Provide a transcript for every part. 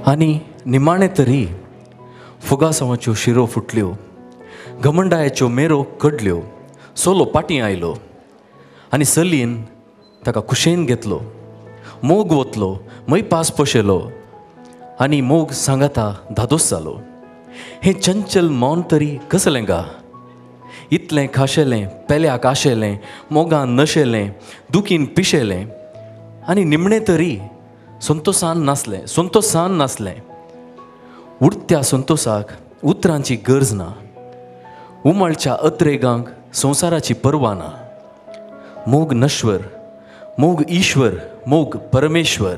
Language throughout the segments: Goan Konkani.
आनी निमाणें तरी फुगासांवाच्यो शिरो फुटल्यो, घमंडायाच्यो मेरो कडल्यो, सोलो पाटी आयलो आनी सलीन ताका खुशेन घेतलो. मोग वतलो, मै पास पोशेलो आनी मोग सांगाता धादोस जालो. हें चंचल मौन तरी कसलें गा? इतलें खाशेलें, पेल्याक आशेलें, मोगान नशेलें, दुखीन पिशेलें आनी निमणें तरी संतोसान नासलें, संतोसान नासलें. उडत्या संतोसाक उतरांची गरज ना, उमळच्या अत्रेगांक संवसाराची पर्वा ना. मोग नश्वर, मोग ईश्वर, मोग परमेश्वर.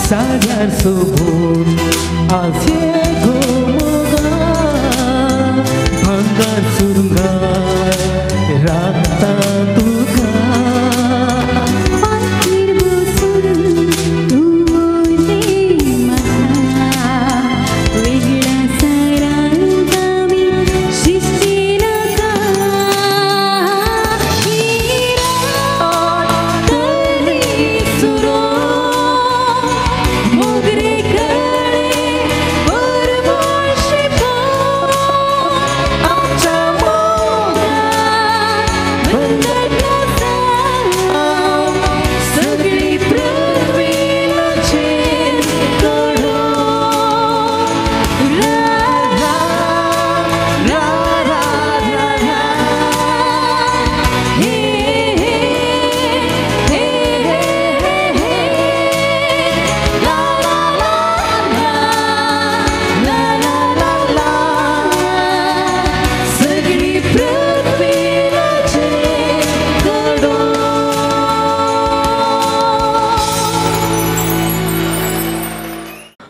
सागर सुबुन आसे घुमगा।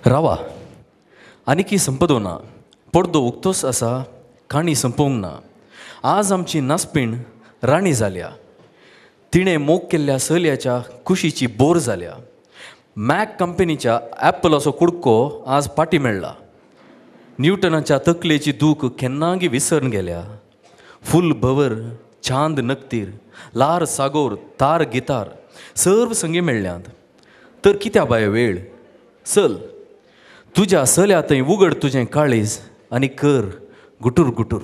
रावा, आनीकी संपदो ना, पडदो उक्तोच आसा, काणी संपोवंक ना. आज आमची नासपीण राणी जाल्या, तिणें मोग केल्ल्या सल्याच्या कुशीची बोर जाल्या. मॅक कंपनीच्या ॲपलाचो कुडको आज पाटी मेळ्ळा. न्यूटनाच्या तकलेची दूख केन्नागी विसरून गेल्या. फूल भवर, चांद नकतीर, लार सागोर, तार गितार सर्व संगी मेळ्ळ्यांत. तर कित्या बाय वेळ, चल तुज्या सल्या थंय उगड तुजें काळीज आनी कर गुटूर गुटूर.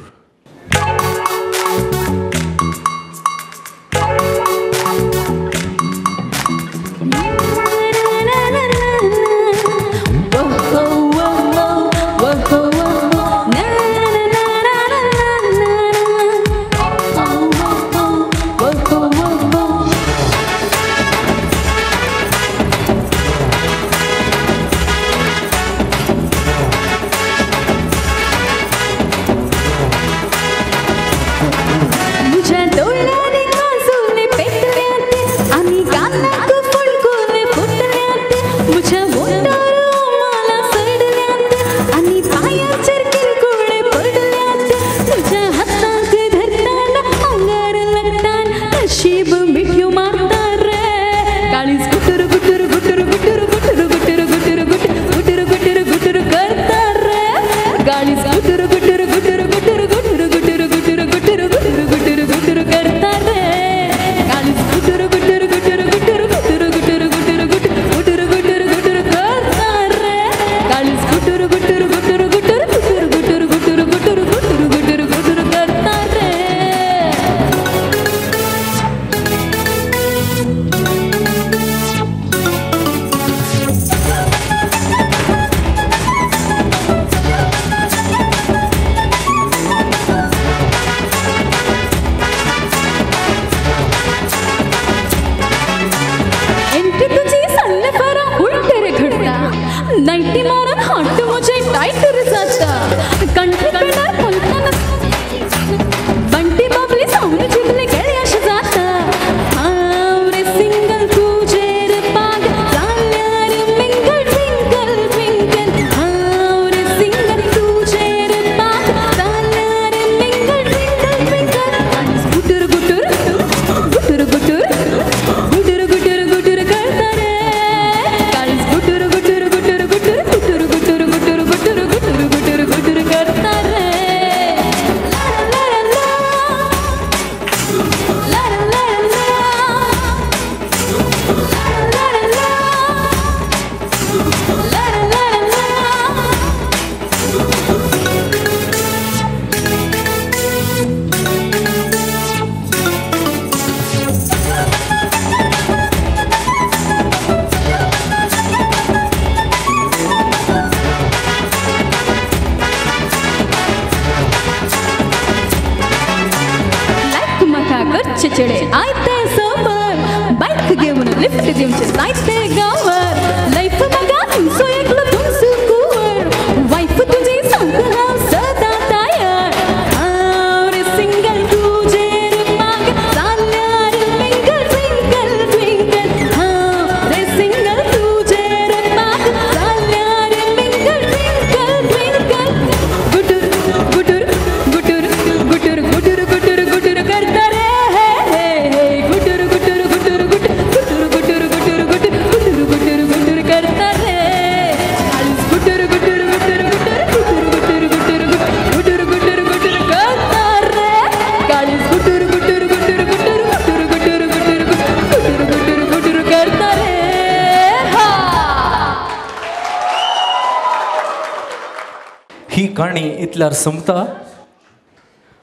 ही काणी इतल्यार संपता?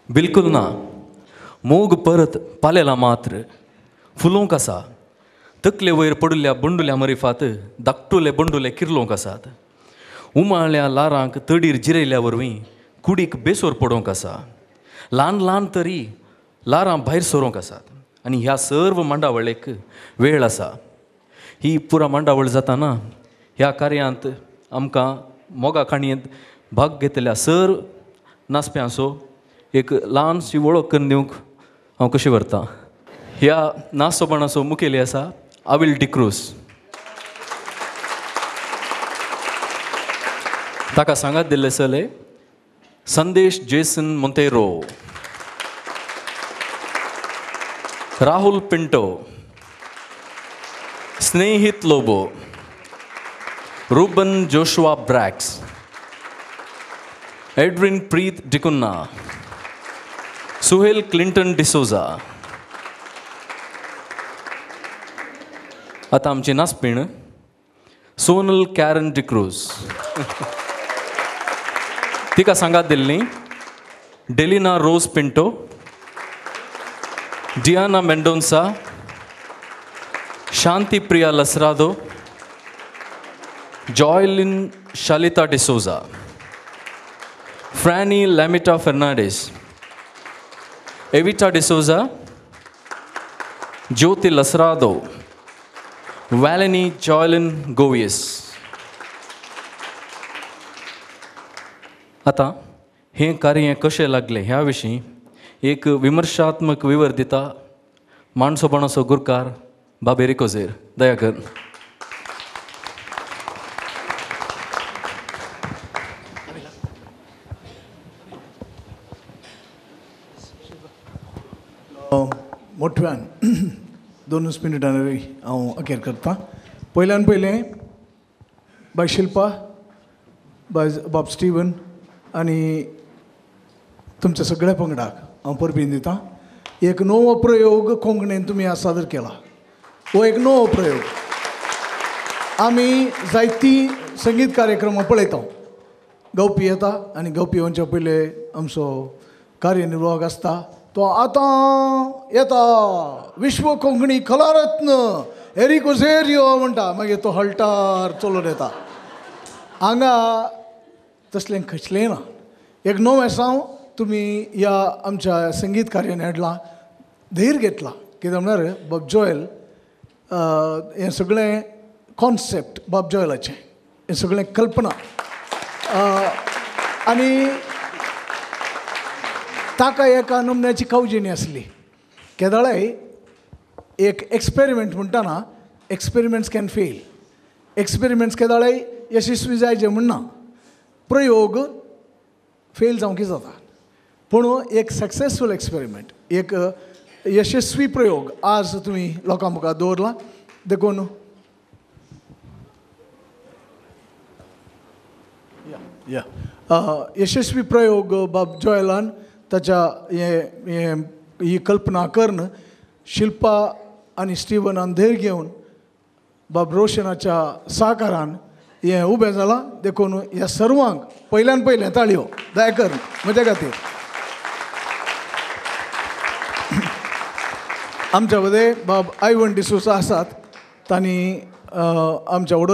बिलकुल ना. मोग परत पालेला मात्र फुलोवंक आसा. तकले वयर पडिल्ल्या बंडुल्या मरिफात धाकटुले बंडुले किर्लोवंक आसात. उमाळ्या लारांक तडीर जिरयल्या वरवीं कुडीक बेसोर पडोवंक आसा. ल्हान ल्हान तरी लारां भायर सरोंक आसात. आनी ह्या सर्व मांडावळेक वेळ आसा. ही पुरा मांडावळ जाताना ह्या कार्यांत आमकां मोगा काणयेंत भाग घेतल्या सर नाचप्यांचो एक ल्हानशी वळख करून दिवंक हांव कशी व्हरतां. ह्या नाचोपणाचो मुखेली आसा आविल डिक्रूज. ताका सांगात दिल्ले चले Sandesh Jason Monteiro, Rahul Pinto, Snehit Lobo, Ruben Joshua Brax, Edwin Preet D'Cunha, Suhel Clinton D'Souza. आतां आमची नाचपीण सोनल कॅरन डिक्रूज, तिका सांगात दिल्ली Delina Rose Pinto, Diana Mendonca, Shanti Priya Lasrado, Joylin Shalita D'Souza, Frani Lamita Fernandes, Evita D'Souza, Jyoti Lasrado, Valini Joylin Govies. आतां हें कार्य कशें लागलें ह्या विशीं एक विमर्शात्मक विवर दिता माणसोपणाचो गुरकार बाब एरिक ओझेर. दया कर. मोठ्यान 2 मिनटां हांव अखेर करता. पयल्यान पयलें बाय शिल्पा, बाय बाब स्टिवन आनी तुमच्या सगळ्या पंगडाक हांव परबीन दिता. एक नवो प्रयोग कोंकणीन तुमी आज सादर केला, हो एक नवो प्रयोग. आमी जायती संगीत कार्यक्रमां पळयता, गावपी येता आनी गावपी येवच्या पयले आमचो कार्यनिर्वाहक आसता तो आतां येता विश्व कोंकणी कलारत्न एरिक ओझेरियो म्हणटा, मागीर तो हळटार चलोवन येता. हांगा तसलें खचलें ना. एक नवें साव तुमी ह्या आमच्या संगीत कार्यान हाडलां, धैर्य घेतलां. कित्याक म्हळ्यार बाब जोयल हें सगळें कॉन्सेप्ट बाब जोयलाचें, हें सगळें कल्पना आनी ताका एका नमुन्याची कावजेणी आसली. केदळाय एक एक्सपेरिमेंट म्हणटाना एक्सपेरिमेंट्स can fail, experiments केदळाय यशस्वी जायचे म्हणना, प्रयोग फेल जावंक जाता, पूण एक सक्सेसफूल एक्सपेरिमेंट, एक यशस्वी प्रयोग आज तुमी लोकां मुखार दवरला. देखून या यशस्वी प्रयोग बाब जोयलान ताच्या हे ही कल्पना करून शिल्पा आनी स्टिवनान धैर्य घेवन बाब रोशनाच्या साकारान हें उबें जालां. देखून ह्या सर्वांक पयल्यान पयलें ताळयो दया कर म्हज्या खातीर. आमच्या मदें बाब आयवन डिसोजा आसात, तांणी आमच्या वडो